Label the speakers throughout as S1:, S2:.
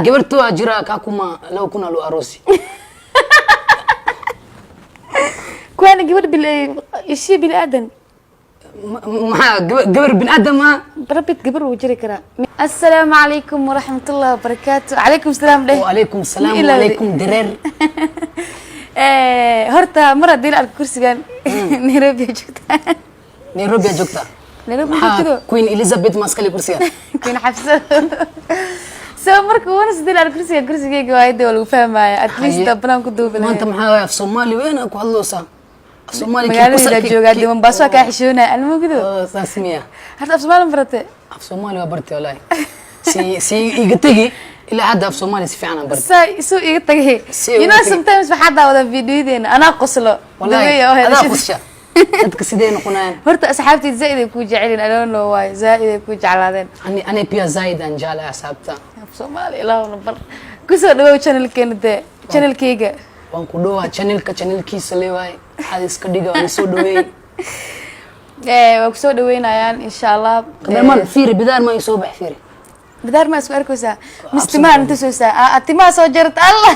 S1: Gabartu waa jira Kakuma 2000 loo aroosi.
S2: Kuwaana gabadh bil ishii bini aadan.
S1: Maxaa gabar bin aadam ah?
S2: Rabid gabar wuu jiri karaa. Assalaamu calaykum waraxmatullahi wabarakaatu. Calaykum salaam dheh.
S1: Wacalaykum salaam.
S2: Ma ilaalin.
S1: Wacalaykum dareer.
S2: Horta mar haddii la arko kursigan, Nairobi ay joogtaa.
S1: Nairobi aad joogtaa.
S2: Nairobi ma
S1: Maxaa
S2: joogtido?
S1: Queen Elizabeth maskale kursiga.
S2: Queen Xafsa. So marka wana sidii la arko kursiga, kursigeyga waa waa lagu fahmaya at least.
S1: Haye.
S2: Banaan ku duubi
S1: Maanta
S2: lahayd.
S1: Maxaa waay, af Soomaali weyn aa ku hadloosaa, af Soomaali kii
S2: Magaalada joogaa dee, Mombasa waa kaa xishoonaya almugido.
S1: Oh, saas miya?
S2: Horta af Soomaali ma barate?
S1: Af Soomaali waa bartay wallaahi, si iga tegi ilaa hadda af Soomaali si fiican aan bartay.
S2: Saa isuu iga tagay.
S1: Si
S2: You
S1: iga
S2: know,
S1: tagay.
S2: sometimes waxaa daawadaa videoyadeena, anaa qoslo.
S1: Wallaahi
S2: Daweeya oo
S1: adaa
S2: helashada.
S1: qosha, dadka sidee noqonayaan?
S2: Horta asxaabtayda zaaid ay kuu jecelin. I don't know why, zaaid ay kuu jeclaadeen.
S1: Ani pia zaid aan jeclahay asxaabta.
S2: Af Soomaali ilaahuna bar. Kusoo dhawow channelkeena dee, channelkeyga.
S1: Waan ku dhowaa channelka, channelkiisa leewaay, waxaad iska dhiga waan soo dhaweey.
S2: Waa kusoo dhaweynayaan insha Allah.
S1: Kamerman, fiiri, bidaar ma soo bax, fiiri.
S2: Bidaar ma isku arkaysaa mis timaha inta soo saa timaha soo jarta Allah.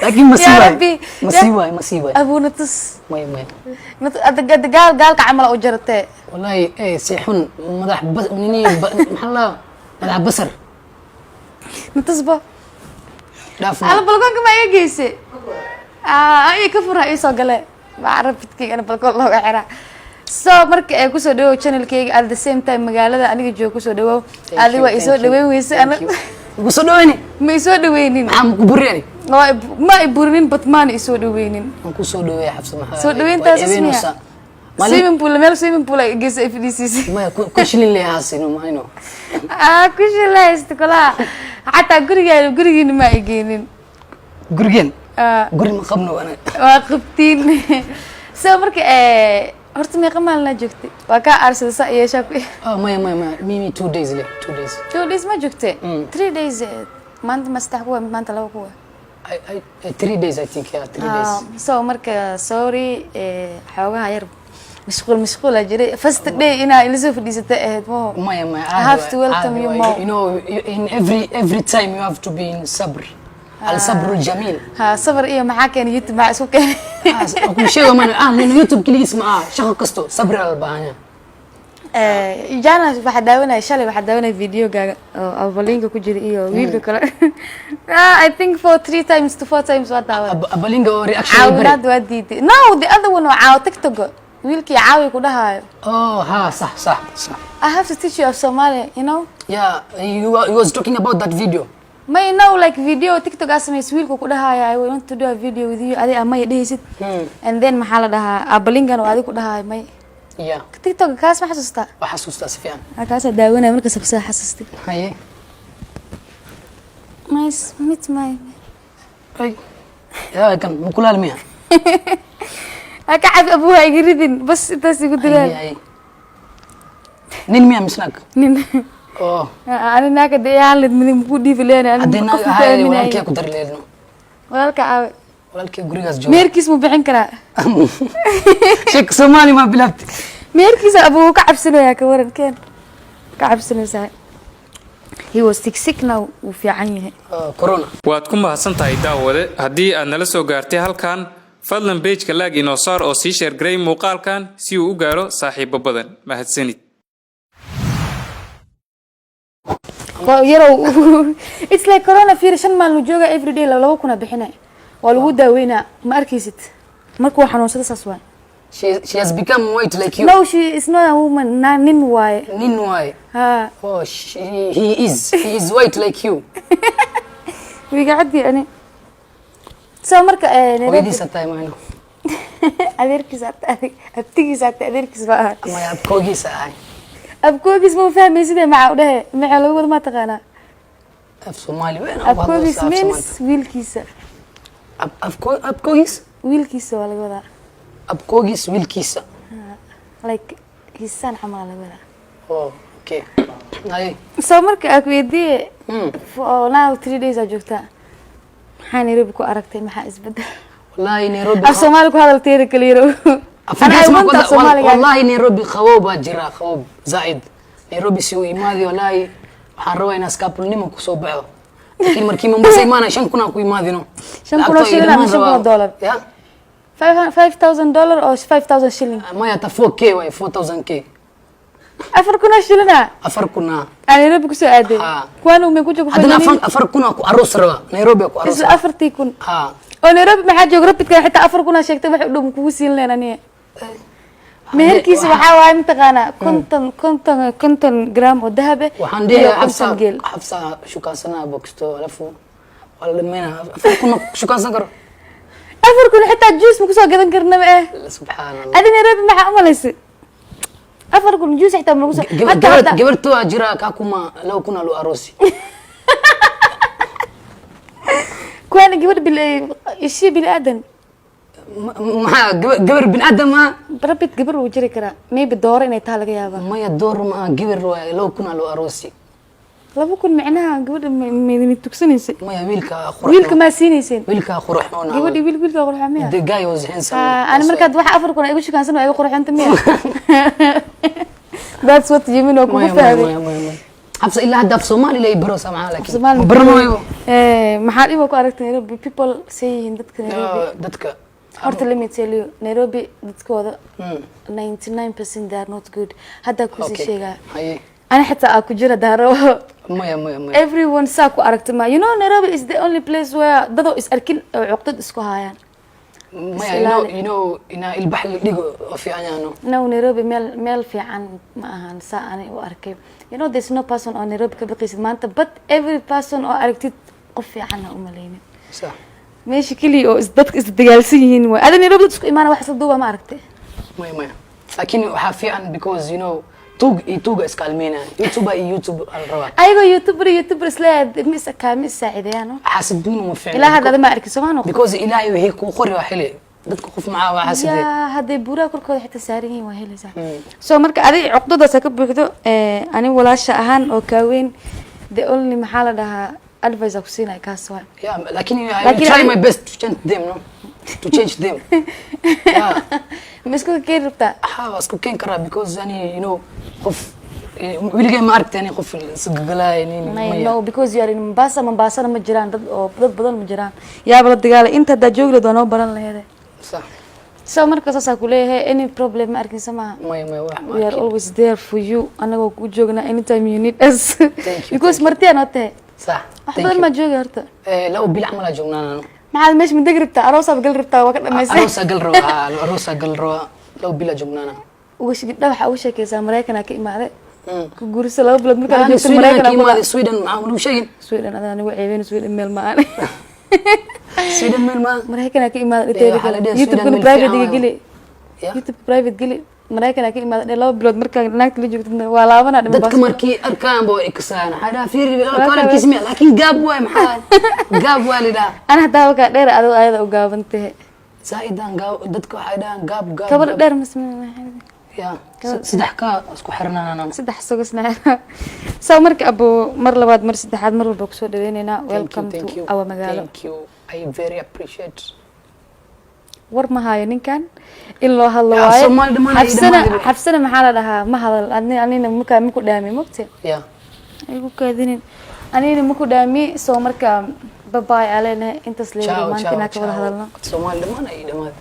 S1: Laakiin ma sii
S2: Yaa
S1: waay.
S2: Rabbi.
S1: Ma sii waay, ma sii waay.
S2: Abuuna tus.
S1: Maya, maya.
S2: Gaal gaalka camal u jaratee.
S1: Wallahi si xun madax bas nini maxaa la madax basar.
S2: Natusbo.
S1: Dhaaf.
S2: Alla, balkoonka ma iga geyse iyo ka fura iisoo gale macarabidkeyga ana balkoon looga xiraa. So marka ee kusoo dhawow channelkeyga. At the same time, magaalada aniga jooga kusoo dhawow. Adi waa isoo dhaweyn weyse ana.
S1: Igu soo dhaweyni.
S2: Ma isoo dhaweynin.
S1: Maxaa ma ku buriyani?
S2: Ma i burinin, but maana isoo dhaweynin.
S1: Waan ku soo dhaweeya, Xafsa, maxaa
S2: Soo dhaweyntaas
S1: waa
S2: ismiya?
S1: eedeynaysaa. Maalin
S2: Swimming pool, meel swimming pool ay geysa ay fadhiisiisay.
S1: Maya, ku shilin leeyahaas ino mahayno.
S2: Ah, ku shilahaysta kolaha, xataa gurigaa, gurigiina ma ay geynin.
S1: Gurigeen?
S2: Ah.
S1: Guri ma qabno ana.
S2: Waa qabtiin. So marka horta meeqa maalinaa joogtay? Waa kaa aarsada saa yeeshaa ku.
S1: Oh, maya, maya, maya, mimi 2 days le, 2 days.
S2: 2 days ma joogtay? 3 days maanta ma saddex kuwa, maanta laba kuwa.
S1: I, 3 days I think, yeah, 3 days.
S2: Ah, so marka sorry, xoogaha yar mashquul mashquula jiray. First day inaa ila soo fadhiisatay ahayd maho.
S1: Maya, maya.
S2: I have to welcome you more.
S1: You know, in every time you have to be in sabr, al sabr al jamil.
S2: Ha, sabar iyo maxaa keenay YouTube? Maxaa isku keenay?
S1: Ku sheego man ah nin YouTube kaligiis ma ah, shaqo kasto sabri al baahan.
S2: Jana waxaa daawanaya shalay, waxaa daawanaya videogaaga oo abalinka ku jira iyo wiilka kale. Ah, I think for three times to four times waa daawada.
S1: Abalinga oo reaction ay bari.
S2: Caawinaad waa diiday. No, the other one oo caawo TikTok, wiilkii caawi ku dhahaayo.
S1: Oh, ha, sax, sax, sax.
S2: I have to teach you of Somalia, you know.
S1: Yeah, you was talking about that video.
S2: May know, like video TikTok aa samaysa, wiilka ku dhahaayo, "I want to do a video with you." Adi amay dhehaysid. And then maxaa la dhahaa, abalingan oo adi ku dhahaayo may. TikTok kaas ma xasuustaa?
S1: Waa xasuustaa si fiican.
S2: Kaasaa daawanaya markaas kusoo xasuustay.
S1: Haye.
S2: Nice meet my
S1: Ay, yaa kan mukulaal miya?
S2: Ha ka cabi abuha, iga ridin bas, intaas igu
S1: Haye.
S2: dilaan.
S1: Haye, nin miya misnaag?
S2: Nin.
S1: Oh.
S2: Ani naaka dee aan lid midig muku dhiifi leena ani.
S1: Haddii
S2: qof
S1: naag
S2: ku
S1: ahay
S2: aaminaayo.
S1: Walaalkee ku dari leelno.
S2: Walaalka caawe?
S1: Walaalkee gurigaas jooga.
S2: Meherkiis mu bixin karaa?
S1: Sheek Soomaali ma bilaabtay?
S2: Meherkiisa abuu ka cabsanayaa, ka waran keen ka cabsanaysaa. He was sick, sick now wuu fiican yahay.
S1: Oh, corona.
S3: Waad ku mahadsan tahay, daawade, haddii aad nala soo gaartay halkan. Fadlan page-ka like inoo saar oo sii share garay muuqaalkan si uu u gaaro saaxiibo badan. Mahadsanid.
S2: Waa yarow, it's like corona. Fiir, 5 maalin jooga, every day 2,000 bixinay, waa lagu daaweynaa. Ma arkaysid markuu xanuunsada, saas waay.
S1: She has become white like you.
S2: No, she is not a woman na, nin waaye.
S1: Nin waaye.
S2: Ha.
S1: Oh, he is white like you.
S2: Wiiga caddi ani. So marka Nairobi
S1: Hooyadiisa tahay maano.
S2: Adeerkiis abtigiis ate, adeerkiis ba ahay.
S1: Ama abkoogiisa ahay.
S2: Abkoogiis ma fahmaysidee? Maxaa u dhehe? Maxaa lagu wada ma taqaanaa?
S1: Af Soomaali weyn aan ku
S2: Abkoogiis
S1: hadlaysaa, af
S2: means
S1: Soomaali.
S2: wiilkiisa.
S1: Abkoogiis?
S2: Wiilkiisa waa laga wadaa.
S1: Abkoogiis wiilkiisa.
S2: Like his son camal laga wadaa.
S1: Oh, okay. Haye.
S2: So marka aa ku weydiiye, for now 3 days aa joogtaa, maxaa Nairobi ku aragtay? Maxaa isbedel?
S1: Wallahi Nairobi
S2: Af Soomaali ku hadalteeda kaliya.
S1: Afrikaas ma
S2: Ana
S1: ku
S2: Soomaaliga.
S1: Wallahi Nairobi qabow baa jira, qabow zaid. Nairobi si uu imaadi, wallahi Waxaan rabaa inaan iskaabulnimo kusoo baxo, laakiin markii Mombasa imaana 5,000 aan ku imaadino.
S2: 5,000 oo shilin ama $5,000?
S1: Ya.
S2: $5,000 oo 5,000 shilling?
S1: Maya, ta 4K waay, 4,000 K.
S2: 4,000 oo shilin ah?
S1: 4,000 ah.
S2: Aa Nairobi kusoo aaday?
S1: Ha.
S2: Kuwaan umay ku joogo?
S1: Haddana 4,000 aan ku aroos rabaa, Nairobi aan ku aroos
S2: Isla
S1: rabaa.
S2: 4,000?
S1: Ha.
S2: Oo Nairobi maxaa jooga? Rapidka xitaa 4,000 aa sheegtay, wax u dhow kugu siin leen aniga. Meherkiisa waxaa waaye, mataqaanaa, 50 gram oo dahab eh
S1: Waxaan
S2: iyo
S1: dhihi
S2: 50
S1: Xafsa
S2: geel.
S1: Xafsa shukaansanaa bogsto, alafu waa la dhameynaa. 4,000 ma shukaansan karo.
S2: 4,000 xitaa juice ma kusoo gadan karnaba eh.
S1: Subxaan Allah.
S2: Adi Nairobi maxaa umalaysay? 4,000 juice xitaa ma lagu soo hatta
S1: Gabarto waa jira kakuma 2,000 aa loo aroosi.
S2: Kuwaana gabadh bil ishii bini aadan.
S1: Maxaa gabar bin aadam ah?
S2: Rabid gabar wuu jiri karaa, maybe dooro inay taha laga yaabaa.
S1: Maya, door maaha, gabar waaye, 2,000 aa loo aroosi.
S2: 2,000 micnaha gabadha maydin tugsanaysay?
S1: Maya, wiilka qurux.
S2: Wiilka maa siinayseen?
S1: Wiilka qurxoon.
S2: Gabadhi wiil, wiilka qurxoon miya?
S1: The guy was handsome.
S2: Ani markaad waxa 4,000 igu shukaansan waa iga qurxoonta miya? That's what you mean, waa kugu
S1: Maya, maya.
S2: fahmay.
S1: Maya, maya, maya. Xafsa ilaa hadda af Soomaali la baro samaa, laakiin
S2: Soomaali
S1: ma baranayo.
S2: Maxaa dhiba ku aragtay Nairobi? People say yihiin dadka Nairobi.
S1: Dadka
S2: Horta let me tell you, Nairobi dadkooda 99% they are not good. Haddaa kusii sheegaa.
S1: Haye.
S2: Ani xitaa aa ku jira daaro.
S1: Maya, maya, maya.
S2: Everyone saa ku aragta ma, you know, Nairobi is the only place where dadoo is arkin oo cuqdad isku hayaan.
S1: Maya, you know ina ilbax la dhigo oo fiican yaano.
S2: No, Nairobi meel fiican ma ahan, saa ani u arkay. You know, there's no person oo Nairobi ka baqaysid maanta, but every person oo aragtid qof fiican ha umalaynin.
S1: Sax.
S2: Meesha keliya oo dadka isdagaalsan yihiin waay. Ada Nairobi dad isku imaana wax isla duuba ma aragtay?
S1: Maya, maya, laakiin waxaa fiican because you know tuug iyo tuuga iskaalmeynaya, YouTuber iyo YouTube ala rabaa.
S2: Ayagoo YouTuber YouTuber isleeyahay ma is kaama is saacideeyaan.
S1: Xaasidniin uma fiicna.
S2: Ilaa hadda ada ma arkin sooma noqon.
S1: Because Ilaahay wixii kuu qori waa xili dadka qof macaa waa xaasidee.
S2: Yaa, hadday buuraha korkooda xitaa saaran yihiin waa helaysaa. So marka adiga cuqdadaas ka buuxdo, ani walaasha ahaan oo kaaweyn, the only maxaa la dhahaa advice aan ku siinaya kaas waa.
S1: Yeah, lakin I will
S2: Laakiin
S1: try my best to change them, no, to change them, yeah.
S2: Ma isku keeni rabtaa?
S1: Ha, waa isku keeni karaa because yani you know qof weligay ma aragtay ani qof isgagalaaya nin.
S2: May.
S1: Maya.
S2: No, because you are in Mombasa. Mombasana ma jiraan dad oo dad badan ma jiraan yaaba la dagaalay. Inta haddaa joogi lahayd waa noo baran laheede.
S1: Sax.
S2: So marka saasaa kuleeyahay, any problem ma arkin samaha?
S1: Maya, maya, wax ma
S2: We are
S1: arkin.
S2: always there for you. Anagoo ku joognaa anytime you need us.
S1: Thank you,
S2: Because
S1: thank you.
S2: martiyaa noo tahay.
S1: Sax.
S2: Wax
S1: Thank
S2: badan
S1: you.
S2: maa joogi horta.
S1: 2 bil camal aa joognaan.
S2: Maxaad meesha madegi rabtaa? Aroosaad gali rabtaa, waa ka dhamaysay.
S1: Aroosaa gal rabaa, aroosaa gal rabaa, 2 bil aa joognaana.
S2: Uga gabdha waxaa uga sheekeysaa Maraykanaa ka imaaday, ku guurso 2 bilood markaa
S1: Ani
S2: joogto
S1: Sweden
S2: Maraykan
S1: ka imaaday, Sweden maxaa lagu sheegin?
S2: Sweden adaa nagu ceebeen, Sweden meel ma aan.
S1: Sweden meel ma
S2: Maraykanaa ka imaaday dhiteeda
S1: Waxaa la
S2: kale.
S1: dhihi
S2: YouTube-kana
S1: Sweden meel
S2: private
S1: fiican
S2: iga geli.
S1: Ya?
S2: YouTube private geli. Maraykanaa ka imaaday 2 bilood markaa naagta la joogtid waa laabanaa dhima.
S1: Dadka markii arkaan ba way ikasaan, waxaa dhaha fiiri kalarkiis miya, laakiin gaab waay, maxaa gaab waa lidhaha.
S2: Ana hadaa wakaa dheer, adoo ayada u gaaban tahe.
S1: Zaa'idan gaab, dadka waxay dhahaan gaab, gaab.
S2: Gabar
S1: Gaab.
S2: dheer mas
S1: Ya, saddex ka isku xirnaan.
S2: Saddex sugusna. So marka abo, mar labaad, mar saddexaad, mar walba kusoo dhaweyneynaa. Welcome to our magaalo.
S1: Thank you, I very appreciate.
S2: War ma hayo ninkan in loo hadlo
S1: Ya,
S2: waaye.
S1: Soomaali dhammaan ay
S2: Xabsana
S1: dhammaan.
S2: Xabsana maxaa la dhahaa, ma hadal ani anina maka maku dhaami mogte.
S1: Ya.
S2: Ay ku kaadinin, anina maku dhaami. So marka bye bye aa leenahay, intaas leeyahay
S1: Ciao.
S2: maanta
S1: Ciao.
S2: inaan ka wada
S1: Ciao.
S2: hadalno.
S1: Soomaali dhammaan ay dhammaan.